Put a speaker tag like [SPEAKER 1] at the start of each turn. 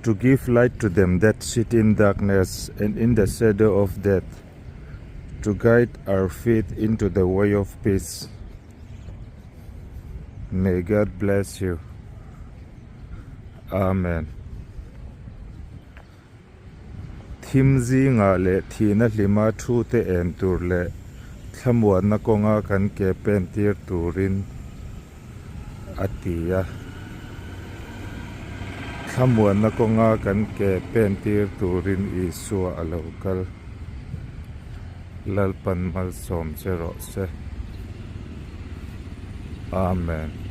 [SPEAKER 1] To give light to them that sit in darkness and in the shadow of death, to guide our feet into the way of peace. May God bless you. Amen. Thim zingah leh thihna hlima thu te en tur leh thlamuanna kawnga kan ke pen tir turin a ti a. Thlamuanna kawnga kan ke pen tir turin Isua a lo kal. Lalpan malsawm che rawh se. Amen.